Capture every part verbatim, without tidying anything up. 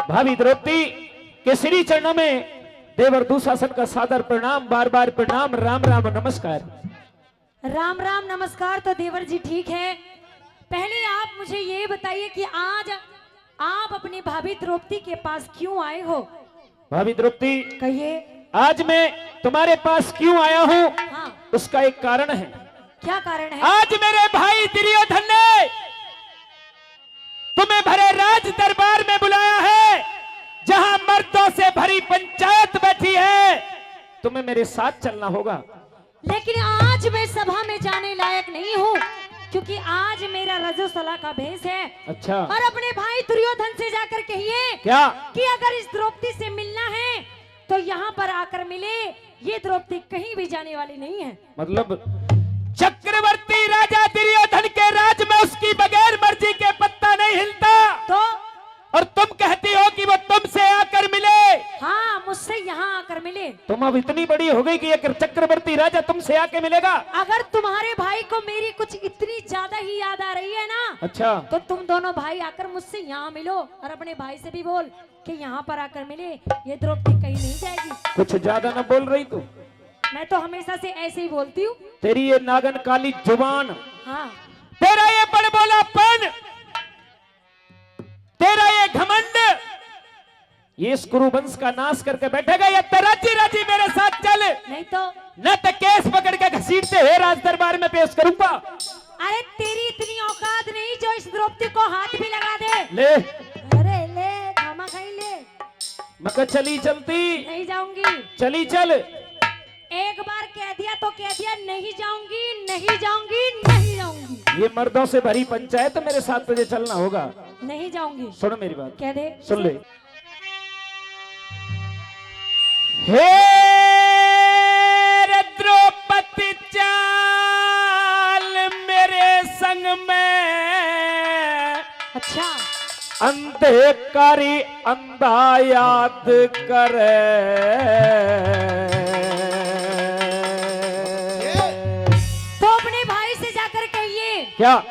भाभी द्रौपदी के श्री चरणों में देवर दुशासन का सादर प्रणाम, बार बार प्रणाम, राम राम नमस्कार। राम राम नमस्कार तो देवर जी ठीक है, पहले आप मुझे ये बताइए कि आज आप अपनी भाभी द्रौपदी के पास क्यों आए हो? भाभी द्रौपदी, कहिए। आज मैं तुम्हारे पास क्यों आया हूँ, हाँ। उसका एक कारण है। क्या कारण है? आज मेरे भाई दुर्योधन ने तुम्हें भरे राज दरबार में बुलाया है, जहां मर्दों से भरी पंचायत बैठी है। तुम्हें मेरे साथ चलना होगा। लेकिन आज मैं सभा में जाने लायक नहीं हूँ, क्योंकि आज मेरा रजस्वला का भेष है। अच्छा। और अपने भाई दुर्योधन से जाकर कहिए, क्या? कि अगर इस द्रौपदी से मिलना है तो यहाँ पर आकर मिले, ये द्रौपदी कहीं भी जाने वाली नहीं है। मतलब, चक्रवर्ती राजा दुर्योधन के राज में उसकी बगैर मर्जी के पत्ता नहीं हिलता। तो? और तुम कहती हो कि वो तुमसे आकर मिले। हाँ, मुझसे यहाँ आकर मिले। तुम अब इतनी बड़ी हो गई कि एक चक्रवर्ती राजा तुमसे आके मिलेगा? अगर तुम्हारे भाई को मेरी कुछ इतनी ज्यादा ही याद आ रही है ना, अच्छा। तो तुम दोनों भाई आकर मुझसे यहाँ मिलो और अपने भाई से भी बोल कि यहाँ पर आकर मिले, ये द्रौपदी कहीं नहीं जाएगी। कुछ ज्यादा ना बोल रही तू? मैं तो हमेशा से ऐसे ही बोलती हूँ। तेरी ये नागन काली जुबान, हाँ। तेरा ये बड़बोलापन, तेरा ये घमंड, ये इस कुरुवंश का नाश करके बैठेगा, या तो राजी राजी मेरे साथ चल, नहीं तो। न तो केस पकड़ के घसीटते हुए राज दरबार में पेश करूंगा। अरे तेरी इतनी औकात नहीं जो इस द्रौपदी को हाथ भी लगा दे। ले। अरे ले, खामा खाई ले। मैं कहा, चली चलती। नहीं जाऊंगी। चली चल। एक बार कह दिया तो कह दिया, नहीं जाऊंगी, नहीं जाऊंगी, नहीं जाऊंगी। ये मर्दों से भरी पंचायत, मेरे साथ तुझे चलना होगा। नहीं जाऊंगी। सुन मेरी बात। कह दे। सुन ले। हे रे द्रौपदी, चाल मेरे संग में। अच्छा। अंधे कारी अंधा याद करे। तो अपने भाई से जाकर कहिए, क्या?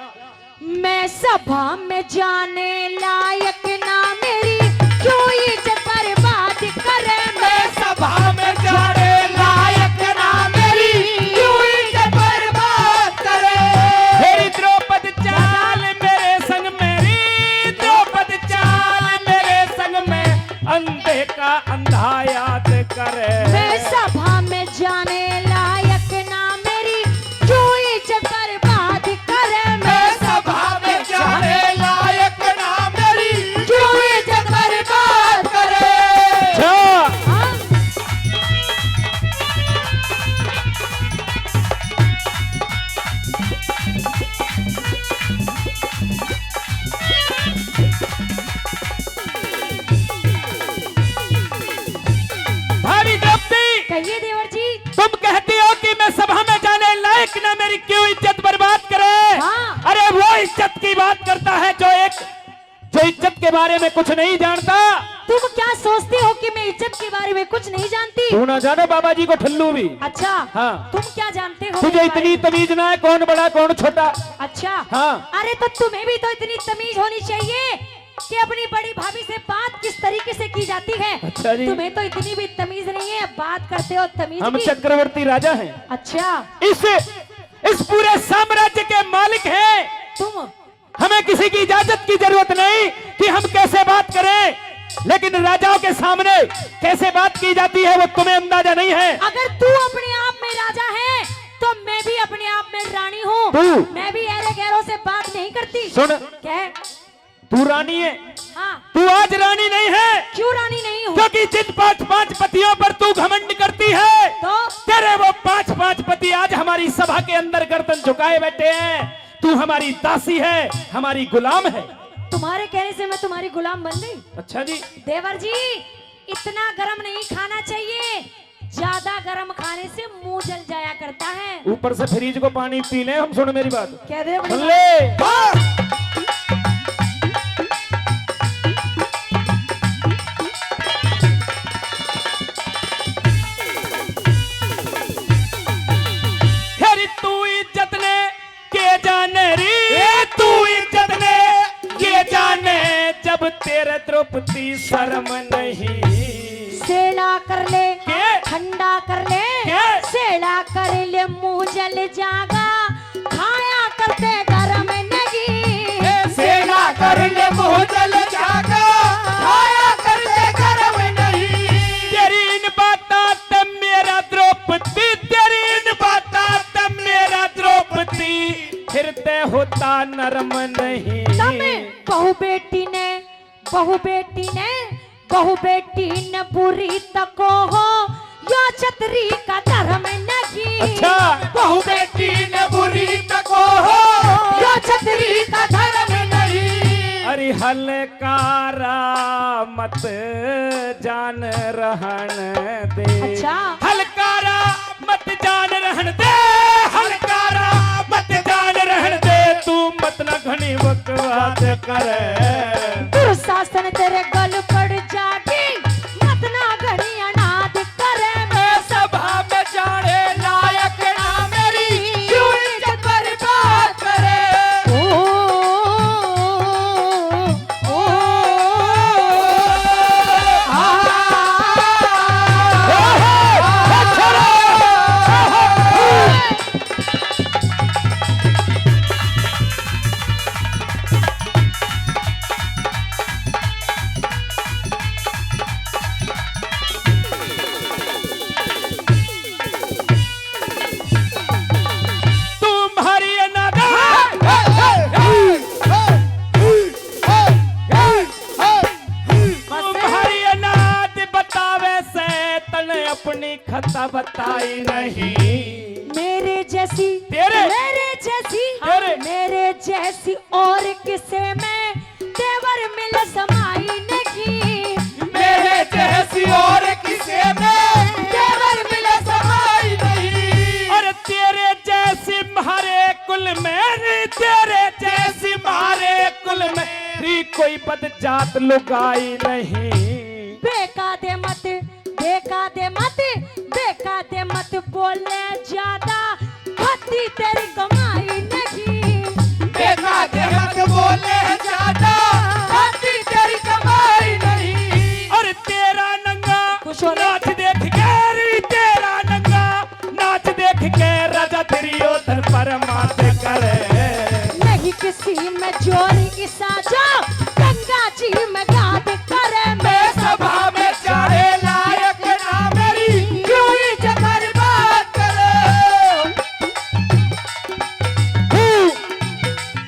मैं सभा में जाने लायक ना मेरी, क्यों इज्जत बर्बाद करे। मैं सभा में जाने लायक ना मेरी, क्यों इज्जत बर्बाद करे। मेरी द्रौपदी चाल मेरे संग, मेरी द्रौपदी चाल मेरे संग में, अंधे का अंधा याद करे। मैं सभा में जाने लायक ना मेरी, क्यों इज्जत बर्बाद करे। मैं सभा में जाने लायक ना मेरी, क्यों इज्जत बर्बाद करे। अच्छा। हाँ। भाभी द्रौपदी, कहिए देवर जी। तुम कहती हो कि मैं सभा में जाने लायक ना मेरी, क्यों इज्जत बर्बाद करे। हाँ। अरे वो इज्जत की बात करता है जो एक, जो इज्जत के बारे में कुछ नहीं जानता। तुम क्या सोचते हो कि मैं इज्जत के बारे में कुछ नहीं जानती? तू ना जाने बाबा जी को ठल्लू भी। अच्छा। हाँ। तुम क्या जानते हो तुझे मेरे बारे इतनी में? तमीज ना है, कौन बड़ा कौन छोटा। अच्छा। हाँ। अरे तो तुम्हें भी तो इतनी तमीज होनी चाहिए कि अपनी बड़ी भाभी से बात किस तरीके से की जाती है। अच्छा जी। तुम्हें तो इतनी भी तमीज नहीं है, बात करते हो तमीज हम की। चक्रवर्ती राजा हैं। अच्छा। इस, इस पूरे साम्राज्य के मालिक हैं। तुम? हमें किसी की इजाजत की जरूरत नहीं कि हम कैसे बात करें, लेकिन राजाओं के सामने कैसे बात की जाती है वो तुम्हें अंदाजा नहीं है। अगर तू अपने आप में राजा है तो मैं भी अपने आप में रानी हूँ। तू? मैं भी ऐरे गैरों से बात नहीं करती। सुन। क्या? तू रानी है। हाँ। तू आज रानी नहीं है। क्यों रानी नहीं हूँ? क्योंकि जिन पांच पांच पतियों पर तू घमंड करती है, तो? तेरे वो पांच पांच पति आज हमारी सभा के अंदर गर्दन झुकाए बैठे हैं। तू हमारी दासी है, हमारी गुलाम है। तुम्हारे कहने से मैं तुम्हारी गुलाम बन गई? अच्छा जी। देवर जी, इतना गरम नहीं खाना चाहिए, ज्यादा गरम खाने से मुंह जल जाया करता है। ऊपर से फ्रिज को पानी पी ले हम, सुन मेरी बात। कह दे अपनी सुन बात। ले। फिर तू इज्जत ने के जाने रे, ए तू इज्जत ने के जाने, जब तेरे द्रौपदी शर्म नहीं। सेला कर ले, के? ठंडा कर ले, के? सेला कर ले, मुंह जल जागा, खाया करते गरम नहीं। सेला कर ले, मुंह जल जागा, खाया करते गरम नहीं। तेरी इन बातां ते मेरा द्रौपदी, तेरी इन बातां ते मेरा द्रौपदी, फिर ते होता नरम नहीं। तम बहु बेटी ने, बहु बेटी ने, बहु बेटी ने बुरी तको हो, यो छतरी का धर्म नहीं। अच्छा। बहु बेटी ने बुरी तको हो, यो छतरी का धर्म नहीं। अरे हलकारा मत जान रहन दे। अच्छा। हलकारा मत जान रहन दे, हलकारा मत जान रहन दे, तू मत ना घणी बकवास करे। दुशासन तेरे गल पड़ जागी, मत ना घणी अनाद करे। मैं सभा में जाने लायक ना मेरी, क्यों इज्जत बर्बाद करे। ओ, ओ, ओ, आ, तुम्हारी अनादत, तुम्हारी अनादत बतावे से तने अपनी खता बताई नहीं। मेरे जैसी, तेरे, मेरे जैसी, तेरे, मेरे जैसी और किसे में तेवर मिल समाई नहीं। मेरे जैसी और किसे में तेवर मिल समाई नहीं। और तेरे जैसी म्हारे कुल में री, तेरे जैसी म्हारे कुल में री कोई बदजात लुगाई नहीं। बेका दे मत, बेका दे मत, बेका दे मत बोले ज्यादा, खाती तेरी कमाई नहीं। बेका दे मत बोले ज्यादा, खाती तेरी कमाई नहीं। अरे तेरा नंगा खुश हो रहे। नाच देख के री, तेरा नंगा नाच देख के राजा दुर्योधन परमात करे। नहीं किसी में जोर इसा जो गंगा जी में गाद करे। मैं सभा में जाने लायक ना मेरी, क्यों इज्जत बर्बाद करे।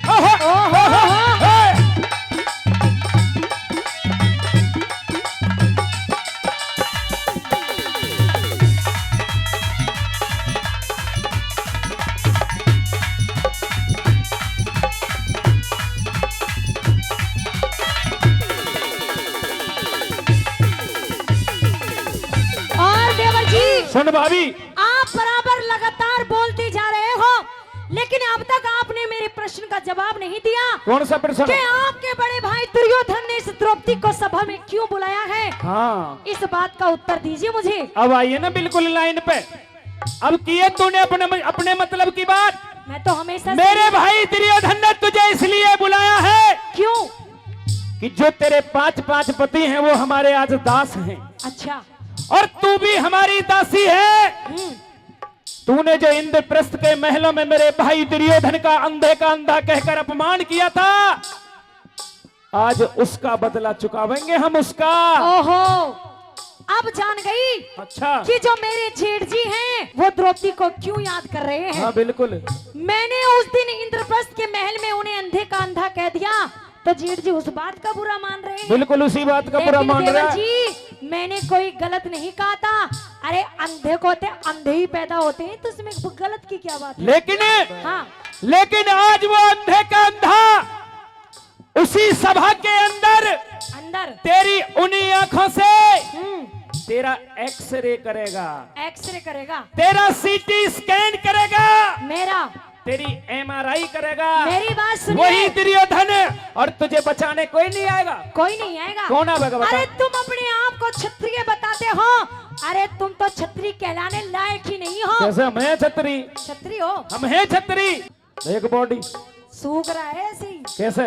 ओहो, ओहो, ओहो। और देवर जी, सुन भाभी। आप बराबर लगातार बोलते जा रहे हो, लेकिन अब तक आपने मेरे प्रश्न का जवाब नहीं दिया। कौन सा प्रश्न? कि आपके बड़े भाई दुर्योधन ने इस द्रौपदी को सभा में क्यों बुलाया है? हाँ। इस बात का उत्तर दीजिए मुझे। अब आइए ना बिल्कुल लाइन पे। अब किए तूने अपने, अपने मतलब की बात। मैं तो हमेशा से मेरे भाई दुर्योधन ने तुझे इसलिए बुलाया है। क्यों? कि जो तेरे पांच, पांच पति हैं, वो हमारे आज दास हैं। अच्छा। और तू भी हमारी दासी है। हम्म। तूने जो इंद्रप्रस्थ के महलों में मेरे भाई दुर्योधन का अंधे का अंधा कहकर अपमान किया था, आज उसका बदला चुकावेंगे हम उसका। ओहो, अब जान गई। अच्छा। कि जो मेरे जेठ जी हैं, वो द्रौपदी को क्यों याद कर रहे हैं। हाँ, बिल्कुल। मैंने उस दिन इंद्रप्रस्थ के महल में उन्हें अंधे का अंधा कह दिया, तो जेठ जी उस बात का बुरा मान रहे हैं। बिल्कुल उसी बात का बुरा मान रहे हैं। लेकिन देवर जी, मैंने कोई गलत नहीं कहा था। अरे, अंधे को होते, अंधे ही पैदा होते हैं, तो इसमें गलत की क्या बात है? लेकिन, हाँ। लेकिन आज वो अंधे का अंधा उसी सभा के अंदर, अंदर। तेरी उन्हीं आंखों से, हम्म। तेरा एक्सरे करेगा। एक्सरे करेगा। तेरा सीटी स्कैन करेगा। मेरा। तेरी एमआरआई करेगा। मेरी बात सुनिए। वही दुर्योधन, और तुझे बचाने कोई नहीं आएगा। कोई नहीं आएगा। कौन आएगा बता? अरे, तुम अपने आप को क्षत्रिय बताते हो। अरे, तुम तो क्षत्रिय कहलाने लायक ही नहीं हो। कैसे हम हैं छत्री? छत्री हो। हम हैं छत्री। एक बॉडी। सूख रहा है ऐसे ही। कैसे?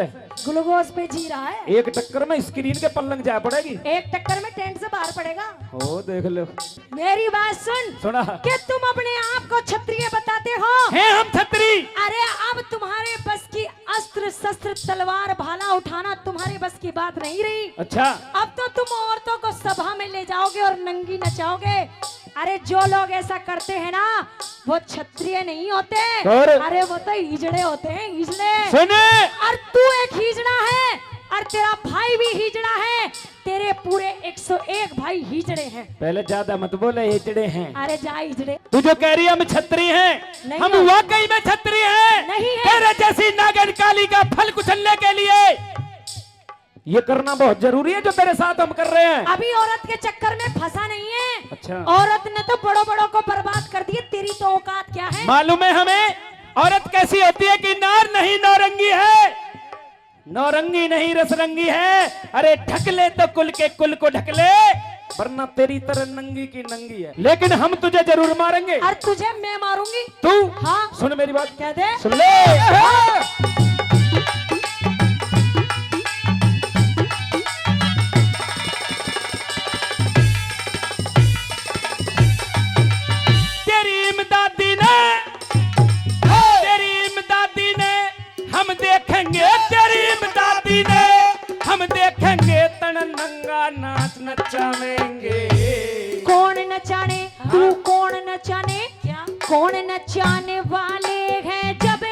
ग्लूकोज पे जी रहा है। एक टक्कर में स्क्रीन के पलंग जा पड़ेगी। एक टक्कर में टेंट से बाहर पड़ेगा। ओ, देख लो। मेरी बात सुन। सुना। कि तुम अपने आप को क्षत्रिय बताते हो। हैं हम क्षत्रिय। अरे, अब तुम्हारे बस की अस्त्र शस्त्र तलवार भाला उठाना तुम्हारे बस की बात नहीं रही। अच्छा। अब तो तुम औरतों को सभा में ले जाओगे और नंगी नचाओगे। अरे, जो लोग ऐसा करते हैं ना, वो क्षत्रिय नहीं होते। और? अरे, वो तो हिजड़े होते हैं, हिजड़े। सुने। और तू एक हिजड़ा है, और तेरा भाई भी हिजड़ा है। तेरे पूरे एक सौ एक भाई हिजड़े हैं। पहले ज्यादा मत बोले, हिजड़े हैं। अरे, जा हिजड़े। तू जो कह रही है हम छत्री हैं, नहीं हम हो। वाकई में छत्री हैं। नहीं है। तेरे जैसी नागन काली का फल कुचलने के लिए ये करना बहुत जरूरी है जो तेरे साथ हम कर रहे हैं। अभी औरत के चक्कर में फंसा नहीं है। अच्छा। औरत ने तो बड़ों बड़ों को बर्बाद कर दिए, तेरी तो औकात क्या है? मालूम है हमें औरत कैसी होती है कि नार नहीं नौरंगी है, नौरंगी नहीं रसरंगी है। अरे ढक ले तो कुल के कुल को ढक ले, वरना तेरी तरह नंगी की नंगी है। लेकिन हम तुझे जरूर मारेंगे। और तुझे मैं मारूंगी। तू हाँ। सुन मेरी बात। कह दे। सुन ले। हाँ। तेरी इमदादी ने, तेरी इमदादी ने हम देखेंगे, तेरी इमदादी ने हम देखेंगे, तन नंगा नाच नचावेंगे। कौन नचाने? हाँ। तू कौन नचाने? क्या? कौन नचाने वाले हैं जब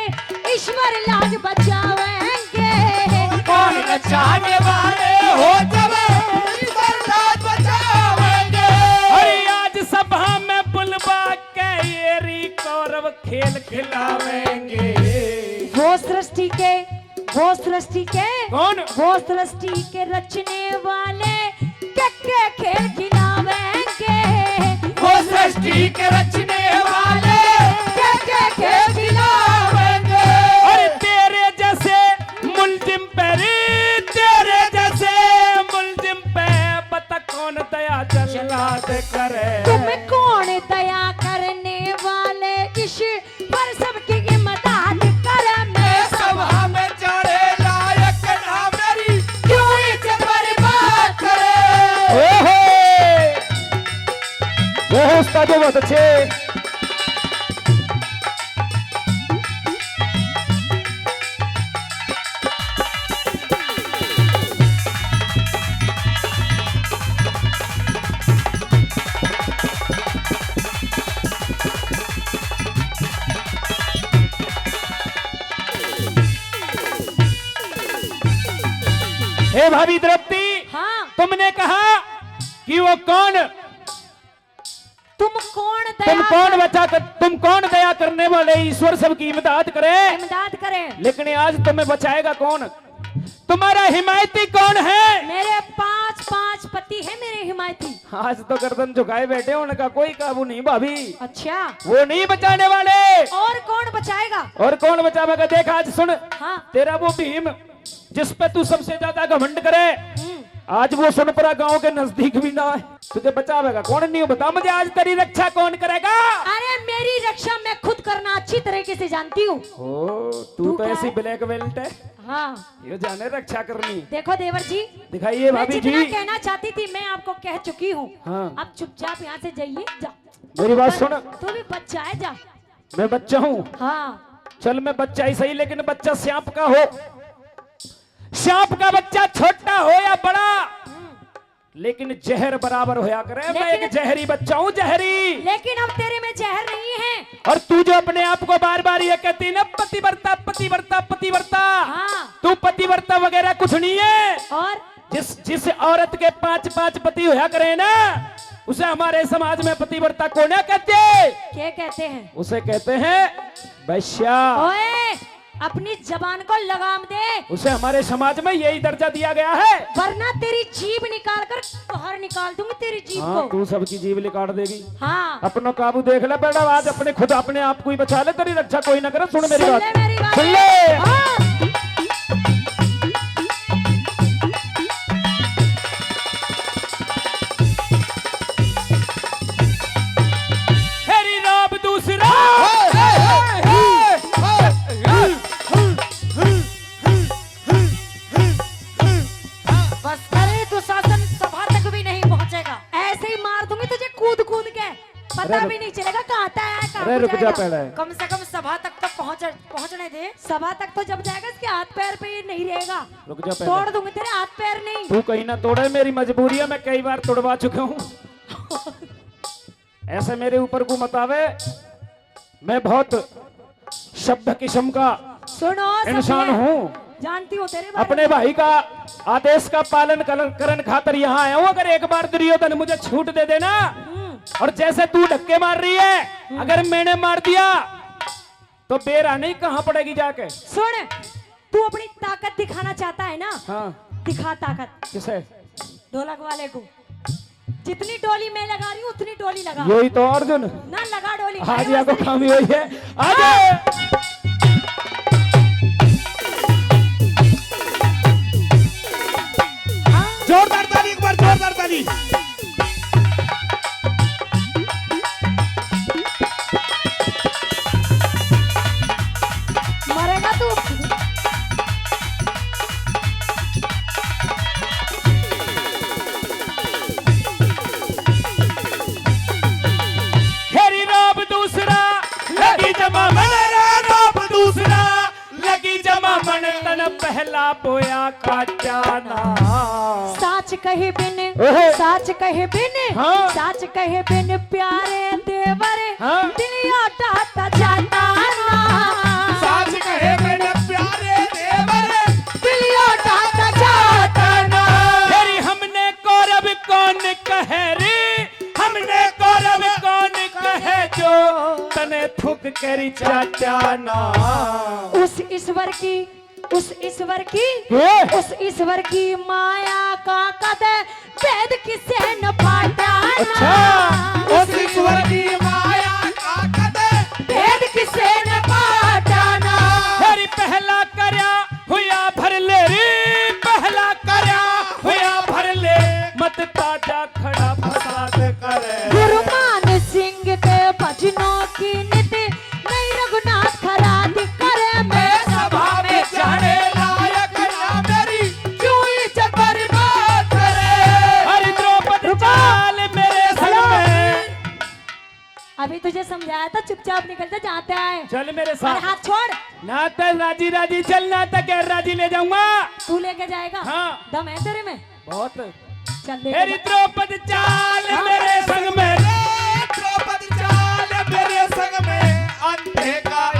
ईश्वर लाज बचावेंगे? कौन नचाने वाले हो जब ईश्वर लाज बचावेंगे? अरे आज सभा में बुलवा के ये री कौरव खेल खिलावेंगे। वो सृष्टि के, वो सृष्टि के, कौन? वो सृष्टि के रचने वाले के, के खेल खिलावेंगे। वो सृष्टि के रचने वाले के, के खेल खिलावेंगे। अरे तेरे जैसे मुलजिम पे रे, तेरे जैसे मुलजिम पे बता कौन दया जल्लाद करे। तुम कौन दया करने वाले इस पर सबकी इमदाद कर। मैं सभा में जाने लायक ना मेरी, क्यों इस पर बात करे? ओहो! बहुत उस्ताद, बहुत अच्छे। हे भाभी द्रौपदी, हाँ। तुमने कहा कि वो कौन, तुम कौन दया तुम कौन कर- बचा कर, तुम कौन दया करने वाले ईश्वर सबकी इमदाद करे? इमदाद करे। लेकिन आज तुम्हें बचाएगा कौन? तुम्हारा हिमायती कौन है? मेरे पांच, पांच पति है मेरे हिमायती। आज तो गर्दन झुकाए बैठे, उनका कोई काबू नहीं भाभी। अच्छा। वो नहीं बचाने वाले। और कौन बचाएगा? और कौन बचावेगा? देख आज सुन। हाँ। तेरा वो भीम जिस पे तू सबसे ज्यादा घमंड करे, हम्म। आज वो सुनपुरा गांव के नजदीक भी ना है। तुझे बचावेगा कौन? नहीं बता मुझे, आज तेरी रक्षा कौन करेगा? अरे मेरी रक्षा मैं खुद करना अच्छी तरीके से जानती हूँ। ओ, तू तू तो क्या ऐसी है? ब्लैक बेल्ट है। हाँ। ये जाने रक्षा करनी। देखो देवर जी, दिखाइए मैं भाभी जितना जी। कहना चाहती थी मैं आपको कह चुकी हूँ। हाँ। आप चुपचाप यहाँ से जाइए, जा। मेरी बात पर सुन। तू भी बच्चा है, जा। मैं बच्चा हूँ। हाँ। चल मैं बच्चा ही सही, लेकिन बच्चा सांप का हो, सांप का बच्चा छोटा हो या बड़ा, हम्म। लेकिन जहर बराबर होया करे। मैं लेकिन एक जहरी बच्चा हूँ, जहरी। लेकिन अब तेरे में जहर नहीं है। और तू जो अपने आप को बार बार ये कहती ना पतिव्रता, पतिव्रता, पतिव्रता, हाँ। तू पतिव्रता वगैरह कुछ नहीं है। और? जिस, जिस औरत के पांच पांच पति होया करे ना, उसे हमारे समाज में पतिव्रता कोन्या कहते। क्या कहते हैं? उसे कहते हैं वैश्या। ओए, अपनी जबान को लगाम दे। उसे हमारे समाज में यही दर्जा दिया गया है। वरना तेरी जीभ निकाल कर बाहर निकाल दूंगी तेरी जीभ हाँ, को। तू सबकी जीभ निकाल देगी। हाँ। अपना काबू देख ले बेटा, आज अपने खुद अपने आप को ही बचा ले, तेरी रक्षा कोई ना करे। सुन मेरी सुन बात। ले मेरी बात। सुन ले। हाँ। फेरी राम दूसरा। दुशासन सभा तक भी नहीं पहुंचेगा। ऐसे ही मार दूंगी तुझे कूद कूद के, पता अरे भी रुक-, नहीं चलेगा कहाँ तक आया, कहाँ अरे को रुक जा जाएगा। पहले। कम से कम सभा तक तो पहुंच, पहुंचने दे। सभा तक तो जब जाएगा इसके हाथ पैर पे ये नहीं रहेगा। रुक जा पहले। तोड़ दूंगी तेरे हाथ पैर नहीं। तू कहीं ना तोड़े, मेरी मजबूरी है, मैं कई बार तुड़वा चुका हूँ। ऐसे मेरे ऊपर को मत आवे, मैं बहुत सभ्य किस्म का सुनो, इंसान सभ्य। हूँ। जानती हूँ तेरे बारे अपने में। भाई का आदेश का पालन कर, करन खातर यहाँ आया हूँ। अगर एक बार दुर्योधन मुझे छूट दे देना हम्म। और जैसे तू धक्के मार रही है, हम्म। अगर मैंने मार दिया तो बेरा नहीं कहाँ पड़ेगी जाके। सुन, तू अपनी ताकत दिखाना चाहता है ना? हाँ। दिखा ताकत। किसे? ढोलक वाले को। जितनी टोली मैं लगा रही हूँ उतनी टोली लगा। यही तो अर्जुन। ना लगा डोली। आज यहाँ को खामी हुई है। आज। हाँ। जोरदार ताली, एक बार जोरदार ताली। मरेगा तू। फेरी रोब दूसरा, लगी जमा मन रे रोब दूसरा, लगी जमा मन तन पहला बोया काट्या ना। साच कहे बिन, ओहो। साच कहे बिन, हाँ। साच कहे बिन प्यारे देवर, हाँ। दिलिया डाटा जाता ना। साच कहे बिन प्यारे देवर, दिलिया डाटा जाता ना। फेरी हमने कौरव कौन कहे रे, हमने कौरव कौन कहे जो तने थुक करी चाट्या ना। उस ईश्वर की, उस ईश्वर की, के? उस ईश्वर की माया का कदे भेद किसे न पाटा ना। अच्छा। उस ईश्वर की माया का कदे भेद किसे न पाटा ना। फेरी पहला करया हुआ भर ले रे, पहला करया हुआ भर ले, मत ताजा खड़ा फसाद करे। गुरु मान सिंह के भजनों की नीति नहीं रघुनाथ खराद करे। मैं सभा में जाने लायक ना मेरी, क्यों इज्जत बर्बाद करे। अरे द्रौपद रुको। चाल मेरे संग हेलो। में। अभी तुझे समझाया था, चुपचाप निकल जा, जाते आए। चल मेरे साथ। अरे हाथ छोड़। ना तो राजी राजी चल, ना तो गैर राजी ले जाऊंगा। तू लेके जाएगा? हाँ। दम है तेरे में? बहुत। चल, लेके मेरी जा। द्रौपद चाल हाँ। मेरे संग में। ए, द्रौपद चाल मेरे संग में, अंधे का